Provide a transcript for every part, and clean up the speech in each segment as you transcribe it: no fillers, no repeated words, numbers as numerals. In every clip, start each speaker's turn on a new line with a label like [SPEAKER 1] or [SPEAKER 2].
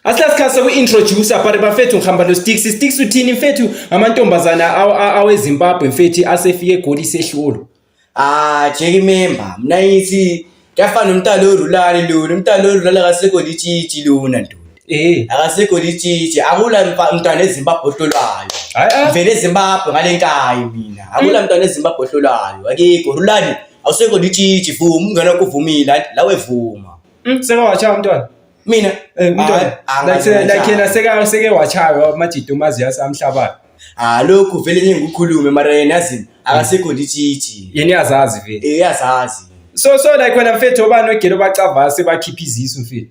[SPEAKER 1] Asilasikhathi soku-introduce but bafethu ngihamba no-Stix. Stix uthini mfethu amantombazana aweZimbabwe mfethu asefike eGoli sehlulo.
[SPEAKER 2] Ah, Jackie member, mina ngithi kuyafana nomntana orulani lona, umntana orulani akasekho litshitshi lona ndoda. Akasekho litshitshi, akula mntwana eZimbabwe ohlolwayo.
[SPEAKER 1] Hayi ah.
[SPEAKER 2] Ngivele eZimbabwe ngale nkayi mina. Akula mntwana eZimbabwe ohlolwayo. Akekho Rulani, awusekho litshitshi, vuma umngane wakho uvumile, lawe vuma.
[SPEAKER 1] Seke wachaya umntwana.
[SPEAKER 2] Mina
[SPEAKER 1] Umntwana.
[SPEAKER 2] Hayi,
[SPEAKER 1] Like yena seke wachaywa amajita umazi amhlabayo.
[SPEAKER 2] Ah, lokhu vele ngeke ngikukhulume mara yena yazini akasekho litshitshi.
[SPEAKER 1] Yena uyazazi vele.
[SPEAKER 2] Eh, uyazazi.
[SPEAKER 1] So like wena mfethu obani ogelo bacavasa sebakhipha izisu mfethu.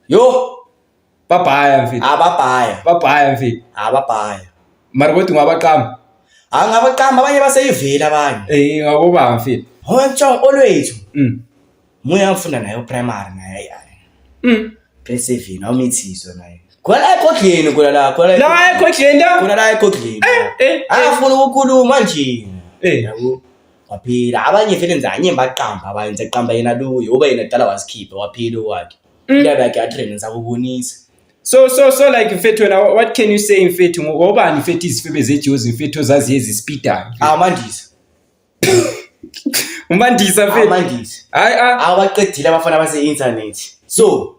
[SPEAKER 2] Yo,
[SPEAKER 1] Babhaya mfethu.
[SPEAKER 2] ababhaya,
[SPEAKER 1] Babhaya mfethu.
[SPEAKER 2] ababhaya.
[SPEAKER 1] Mara kodwa ungabaqamba.
[SPEAKER 2] Angabaqamba abanye baseyivela abanye.
[SPEAKER 1] Ngakobaba mfethu.
[SPEAKER 2] Hontshong olwethu. Muya ngifunda naye primary naye ayi. Grade 7 awumithiswa naye. Khona la ekhodleni khona la khona
[SPEAKER 1] La ekhodleni la.
[SPEAKER 2] Khona la ekhodleni. Angafuni ukukhuluma nje. Yabo. Waphila abanye vele nzanye baqamba abanye ngisaqamba yena loyo oba yena kudala wasikhipha waphila okwakhe. Indaba yakhe yatrend ngisakubonisa.
[SPEAKER 1] So like mfethu wena what can you say mfethu ngobani mfethu izifebe zejozi mfethu ozaziyo ezispeedayo?
[SPEAKER 2] Amandisa.
[SPEAKER 1] Umandisa mfethu.
[SPEAKER 2] Amandisa.
[SPEAKER 1] Hayi ah.
[SPEAKER 2] Abaqedile abafana base internet. So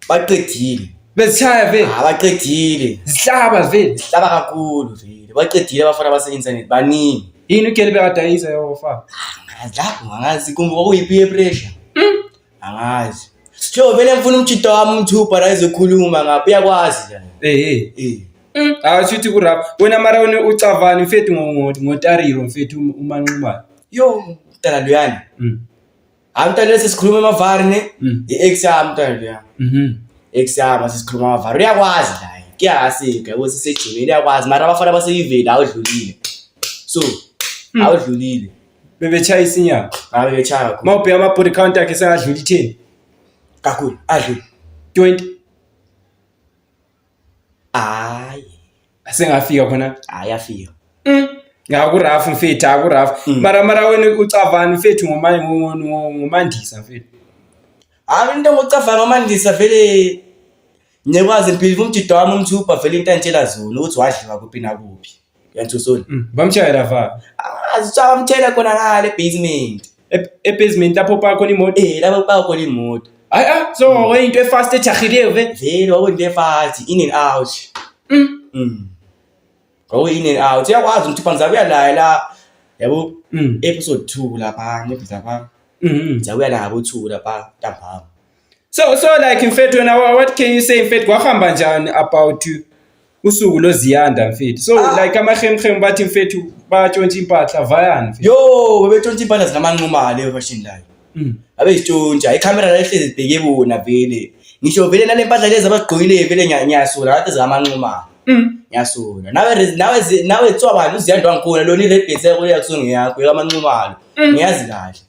[SPEAKER 2] baqedile.
[SPEAKER 1] Bezishaya vele.
[SPEAKER 2] Abaqedile.
[SPEAKER 1] Zihlaba vele.
[SPEAKER 2] Zihlaba kakhulu vele. Baqedile abafana base internet baningi.
[SPEAKER 1] Yini ugele bekadayisa yofana?
[SPEAKER 2] Angazi lapho angazi kumbe kwakuyi peer pressure. Angazi. Sho vele ngifuna umjito wami umthupha la ezokhuluma ngapha uyakwazi la.
[SPEAKER 1] Hayi shuthi kurap. Wena mara wena ucavani mfethu ngotariro mfethu umanxumane.
[SPEAKER 2] Yo, mntana loyana. Hayi mntana lesi sikhuluma emavari ne. I-ex yami mntana loyana. Ex yami sisikhuluma amavari uyakwazi la. Kuyasika yabo sisejimini uyakwazi mara abafana baseyiveli awudlulile. So awudlulile.
[SPEAKER 1] Bebechayisa inyama.
[SPEAKER 2] Hayi bebechaya kakhulu.
[SPEAKER 1] Mawubheka ama body count akhe sekadlula i-10.
[SPEAKER 2] Kakhulu adlule.
[SPEAKER 1] 20.
[SPEAKER 2] Hayi.
[SPEAKER 1] Asengafika khona.
[SPEAKER 2] Hayi afika.
[SPEAKER 1] Ngakurafu mfethu akurafu. Mara wena ucavani mfethu ngomandisa mfethu.
[SPEAKER 2] Hayi into ngocavanga ngomandisa vele ngiyakwazi impilo umjito wami umthupha vele into antshela zona ukuthi wadliwa kuphi nakuphi. Yanthusona.
[SPEAKER 1] Bamshayela fa.
[SPEAKER 2] Azitshaba bamtshela khona ngale basement.
[SPEAKER 1] E-basement lapho pa khona imoto.
[SPEAKER 2] Lapho pa khona imoto.
[SPEAKER 1] Hayi ah, so into efast ejahileyo vele.
[SPEAKER 2] Vele kwakuyinto efast in and out. Kwakuyi in and out. Uyakwazi umthupha ngizabuya naye la. Yabo episode 2 lapha, maybe lapha. Ngizabuya la ngabo 2 lapha ntambama.
[SPEAKER 1] So like mfethu wena what can you say mfethu kwahamba njani about usuku loziyanda mfethu? So like amahemhem bathi mfethu bayatshontsha impahla vayani mfethu.
[SPEAKER 2] Yo, bebetshontsha impahla zikamanxumalo efashion layo. Abezitshontsha, ikhamera la ihlezi ibheke bona vele. Ngisho vele nale mpahla lezi abagqokile vele ngiyasola ngathi zikamanxumalo. Ngiyasola. Nawe kuthiwa bani uziyanda wangikhona lona i-red base yakho leyakusonge yakho ekamanxumalo. Ngiyazi kahle.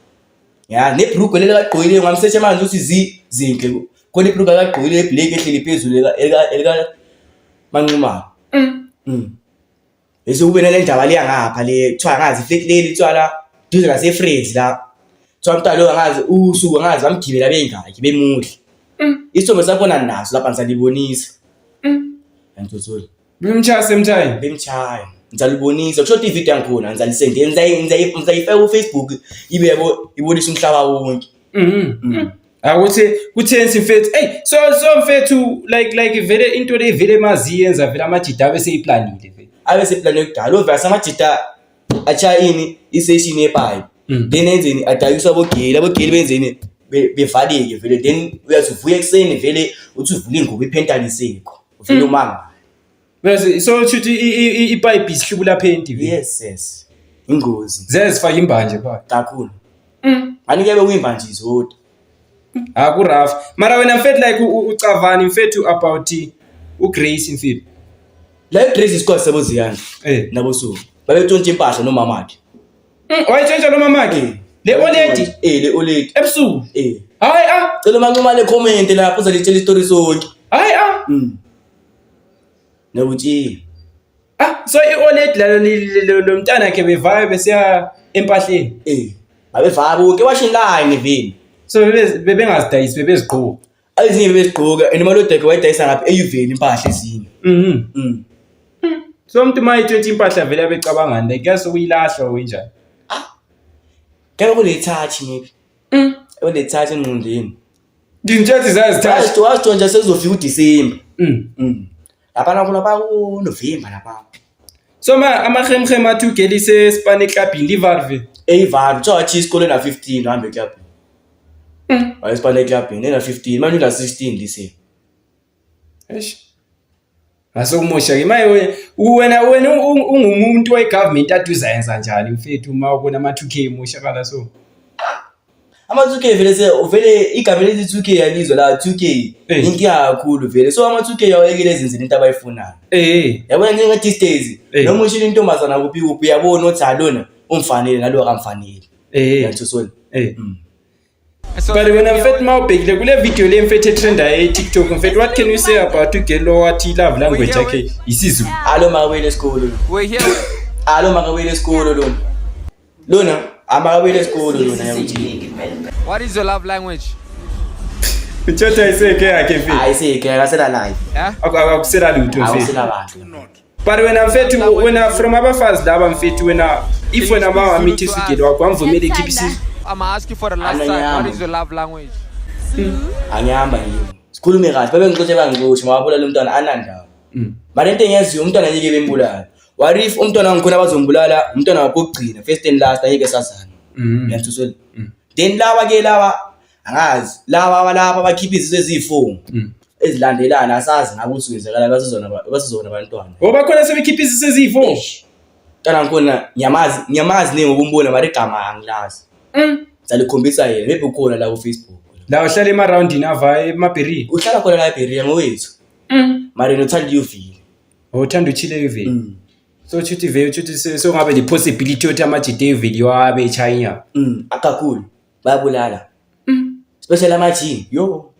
[SPEAKER 2] Ya, nebhrugu leli akagqokile ngamsearch manje ukuthi zinhle. Khona ibhrugu akagqokile eblack ehleli phezulu elika Manxumalo. Bese kube nale ndaba leya ngapha le kuthiwa angazi iflat leli kuthiwa la duze nase-Friends la. Kuthiwa umntwana lo angazi usuku angazi bamgibela bengaki bemudla. Isithombe sakhona naso lapha ngisalibonisa. Ngiyangithola.
[SPEAKER 1] Bemchaya same time.
[SPEAKER 2] Bemchaya. Ngizalibonisa kusho ukuthi ivideo yangikhona ngizalisende ngizayifaka ku-Facebook ibe yabo ibonisa umhlaba wonke.
[SPEAKER 1] Akuthi kuthensi mfethu. Hey, so mfethu like vele into le vele maziyenza vele amajida abe seyiplanile vele.
[SPEAKER 2] Abe seplane kudala obvious amajida achaya ini isession yepipe. Then enzeni adayiswa abogeli abogeli benzeni bevaleke vele then uyathi uvuya ekuseni vele uthi uvula ingubo iphentana isekho. Uvele umanga.
[SPEAKER 1] Bese so uthi ipipe isihlubula phenti vele.
[SPEAKER 2] Yes yes. Ingozi.
[SPEAKER 1] Zezifaka imbanje pha.
[SPEAKER 2] Kakhulu. Ani kuyabe kuyimbanje izodwa.
[SPEAKER 1] Akurafu. Mara wena mfethu like ucavani mfethu about uGrace mfethu.
[SPEAKER 2] La Grace isikole seboziyana. Nabosuku. Babetshontsha impahla nomama wakhe.
[SPEAKER 1] Wayetshontsha lo mama wakhe? Le oledi?
[SPEAKER 2] Le oledi.
[SPEAKER 1] Ebusuku? Hayi ah.
[SPEAKER 2] Cela umanquma le comment lapho uzalitshela isitori sonke.
[SPEAKER 1] Hayi ah.
[SPEAKER 2] Nokutshela.
[SPEAKER 1] So i-oledi lalo lo mntana wakhe bevaya besiya empahleni.
[SPEAKER 2] Babevaya bonke washing line vele.
[SPEAKER 1] So bebengazidayisi bebezigqoka.
[SPEAKER 2] Ezinye bebezigqoka and umalodeke wayedayisa ngaphi eyuveni impahla ezinye.
[SPEAKER 1] So umuntu uma etshontsha impahla vele abecabangani like kuyaze ukuyilahla or injani?
[SPEAKER 2] Kuyabe kune touch maybe. Kune touch engqondweni.
[SPEAKER 1] Ngintshontsha zazithatha.
[SPEAKER 2] Wasitshontsha sekuzofika uDisemba. Laphana khona baku-November lapha.
[SPEAKER 1] So ma amahemhem athi ugelise sipane eklabhini livarve.
[SPEAKER 2] Eyivalu kuthiwa wathi isikole na-15 uhambe eklabhini. Wayesipane eklabhini ena-15 manje una-16 this year.
[SPEAKER 1] Eish. Asokumosha ke maye wena wena ungumuntu we-government ade uzayenza njani mfethu uma ubona ama-2K emoshakala so.
[SPEAKER 2] Ama-2K vele vele igama elithi 2K yalizwa la 2K inkinga kakhulu vele. So ama-2K awayekele ezenzele into abayifunayo. Yabona njenga these days noma ushilo intombazana kuphi kuphi uyabona ukuthi alona umfanele nalo akamfanele. Uyangithola?
[SPEAKER 1] But wena mfethu uma ubhekile kule video le mfethu etrendayo e-TikTok mfethu, what can you say about ugelo wathi love language yakhe isiZulu?
[SPEAKER 2] Alo makabuyele esikolo. Alo makabuyele esikolo lona. Lona amakabuyele esikolo lona yakuthi.
[SPEAKER 3] What is your love language?
[SPEAKER 1] Utshotha isekhe yakhe mfethu.
[SPEAKER 2] Ayisekhe akasela life.
[SPEAKER 1] Akusela lutho mfethu.
[SPEAKER 2] Akusela bantu.
[SPEAKER 1] But wena mfethu wena from abafazi laba mfethu wena if wena bawamithi isigelo wakho wamvumela ikhipha isiZulu.
[SPEAKER 3] I'm ask you for the last time. What is your love language?
[SPEAKER 2] Angihamba yini. Sikhulume kahle babe ngixoxe bangixoxe mawabulala umntwana anandawo. Mara into engiyaziyo umntwana ngeke bembulala. What if umntwana ngikhona bazombulala umntwana wakho ogcina first and last angeke sazana. Uyangithola? Then laba ke laba angazi laba laba bakhipha izisu eziyi-4 ezilandelana asazi ngabe ukuthi kwenzakala basizona basizona abantwana.
[SPEAKER 1] Ngoba khona sebekhipha izisu eziyi-4.
[SPEAKER 2] Mntwana ngikhona ngiyamazi ngiyamazi ningi ngokumbona mara igama angilazi. Ngizalikhombisa yena maybe ukhona la ku Facebook.
[SPEAKER 1] La uhlala emaroundini ava emabheri.
[SPEAKER 2] Uhlala khona la eBerea ngowethu. Mara yena uthanda UV.
[SPEAKER 1] Uthanda uchile UV. So uthi vele uthi so ngabe le possibility yokuthi amajita eVili wabe eChina.
[SPEAKER 2] Akakhulu bayabulala. Especially ama-G. Yo,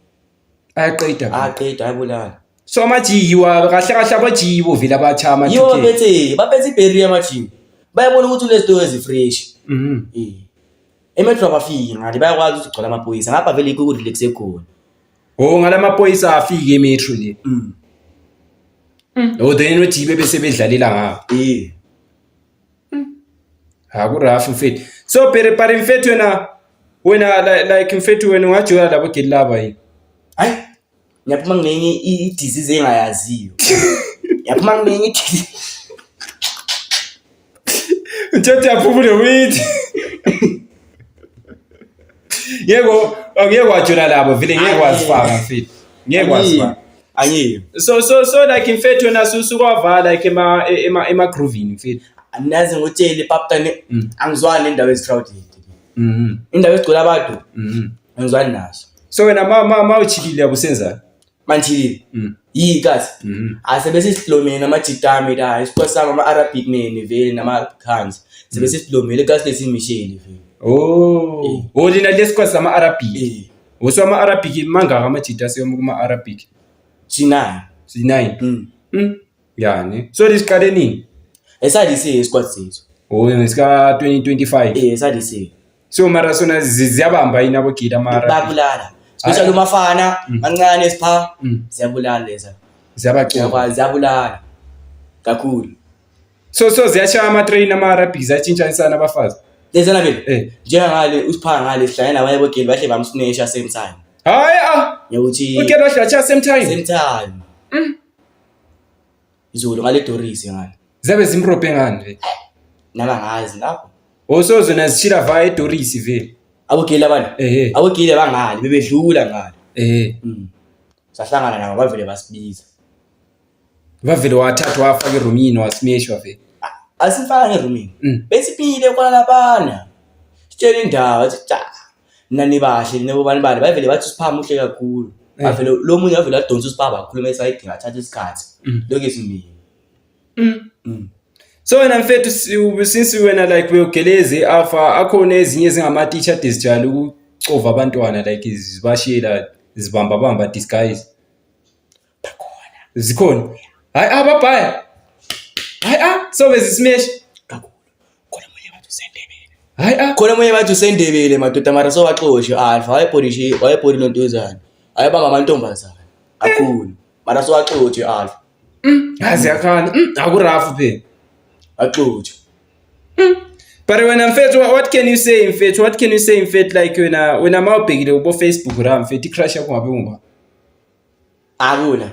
[SPEAKER 1] Ayaqeda.
[SPEAKER 2] aqeda ayabulala.
[SPEAKER 1] So ama-G yiwa kahle kahle aba-G yibo vele abatsha ama
[SPEAKER 2] Yibo baphethe baphethe iBerea ama-G. Bayabona ukuthi unezinto ezi-fresh. Emetro abafiki ngale bayakwazi ukuthi kugcwala amaphoyisa ngapha vele yikho kurelaxe khona.
[SPEAKER 1] Oh ngalamaphoyisa afike emetro le. Oh then oG bebe sebedlalela ngapha. Ha ku rough mfethu. So pere pare mfethu wena wena like mfethu wena ungajola labo geli laba yini?
[SPEAKER 2] Hayi ngiyaphuma nginenye i-disease engayaziyo. Ngiyaphuma nginenye i-disease.
[SPEAKER 1] Uthatha yaphuma ne-weed. Yebo, angeke wajola labo vele ngeke wazifaka mfethu. Ngeke wazifaka.
[SPEAKER 2] Angiyo.
[SPEAKER 1] So so so like mfethu wena susukwava like ema ema ema groovini mfethu.
[SPEAKER 2] Nazi ngutshele paptane angizwani nendawo ezi-crowded. Indawo ezigcwele abantu angizwani nazo.
[SPEAKER 1] So wena ma ma ma uchilile abusenzani?
[SPEAKER 2] Manjilile. Yikazi. Asebe sisihlomile namajitami la isiqwa sami ama-Arabic nene vele nama-Afrikaans. Sebe sisihlomile kasi lesi Michelle vele.
[SPEAKER 1] Oh. Oh lina lesikwazi sama Arabic. Oso ama Arabic mangaka amajita aseyoma kuma Arabic.
[SPEAKER 2] Sinayo.
[SPEAKER 1] Si9. Yani. So lisiqale nini?
[SPEAKER 2] Esalise isikwadi sethu.
[SPEAKER 1] Oh ngesika 2025.
[SPEAKER 2] Esalise.
[SPEAKER 1] So mara sona ziyabamba yini abogila ama Arabic?
[SPEAKER 2] Babulala. Especially umafana mancane sipha ziyabulala leza.
[SPEAKER 1] Ziyabacula.
[SPEAKER 2] Ziyabulala. Kakhulu.
[SPEAKER 1] So so ziyashaya ama train ama Arabic ziyatshintshanisana abafazi.
[SPEAKER 2] Lezana vele. Njengangale usipha ngale sihlangene nabanye bogeli bahle bamsnesha same time.
[SPEAKER 1] Hayi ah.
[SPEAKER 2] Ngiyokuthi
[SPEAKER 1] ugeli wahle same time.
[SPEAKER 2] Same time. Izolo ngale Doris ngale.
[SPEAKER 1] Zabe zimrobhe ngani vele?
[SPEAKER 2] Naba ngazi lapho.
[SPEAKER 1] Oso zona zishila via eDoris vele.
[SPEAKER 2] Abogeli abana. Abogeli bangale bebedlula ngale. Sahlangana nabo bavele basibiza.
[SPEAKER 1] Bavele wathathwa wafaka erumini wasimeshwa vele.
[SPEAKER 2] Asifaka erumini. Besipile khona laphana. Sitshela indawo athi cha. Nani bahle nobani bani bavele bathi uSipha muhle kakhulu. Bavele lo munye wavele wadonsa uSipha bakhuluma esayidini athatha isikhathi. Lokho esimile.
[SPEAKER 1] So wena mfethu since wena like uyogeleze afa akhona ezinye ezingama teacher dizijala ukucova abantwana like zibashiyela zibamba bamba disguise.
[SPEAKER 2] Bakhona.
[SPEAKER 1] Zikhona. Hayi ababhaya. Hayi ah so bezismash
[SPEAKER 2] kakhulu. Khona munye bathi usendebele.
[SPEAKER 1] Hayi ah
[SPEAKER 2] Khona munye bathi usendebele madoda mara so waxoshwe alpha wayebhodishi wayebhodi lontozana. Ayebamba amantombazane kakhulu. Mara sowaxotshwe Alpha.
[SPEAKER 1] Hayi yakhala. Akurafu phela.
[SPEAKER 2] Axotshwe.
[SPEAKER 1] But wena mfethu, what can you say, mfethu? What can you say, mfethu, like wena mawubhekile kubo Facebook ra, mfethu, i-crush yakho ngabe unga?
[SPEAKER 2] Akula.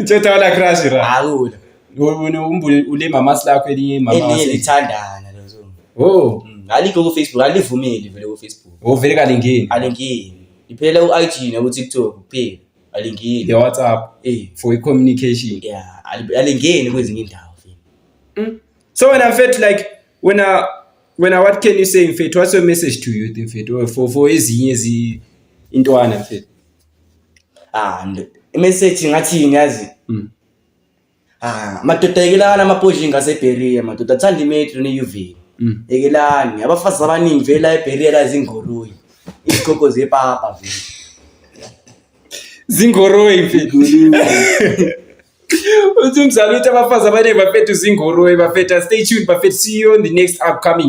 [SPEAKER 1] Mfethu, wala crush ra.
[SPEAKER 2] Akula.
[SPEAKER 1] Wena umbule ule mama lakho elinye mama
[SPEAKER 2] Elinye
[SPEAKER 1] wase.
[SPEAKER 2] lithandana lezo.
[SPEAKER 1] Oh,
[SPEAKER 2] Alikho ku Facebook, alivumeli vele ku Facebook.
[SPEAKER 1] Oh, vele kalingeni.
[SPEAKER 2] Alingeni. Iphelela ku IG na ku TikTok kuphela. Alingeni.
[SPEAKER 1] The WhatsApp for i-communication.
[SPEAKER 2] Yeah, alingeni kwezinye indawo vele.
[SPEAKER 1] So wena mfethu, like wena what can you say, mfethu? What's your message to youth, mfethu, or for ezinye ezi intwana, mfethu?
[SPEAKER 2] Ah, i-message ngathini yazi? Ah, madoda, yekelani amabhodlinga ngaseBerea, madoda, athanda iMetro ne-UV. Yekelani, abafazi abaningi vele la eBerea la zingoroyi. Izigogo zepapa vele.
[SPEAKER 1] Zingoroyi, mfethu. Uthi umzali uthi abafazi abaningi, bafethu, zingoroyi, bafethu. Stay tuned, bafethu. See you on the next upcoming.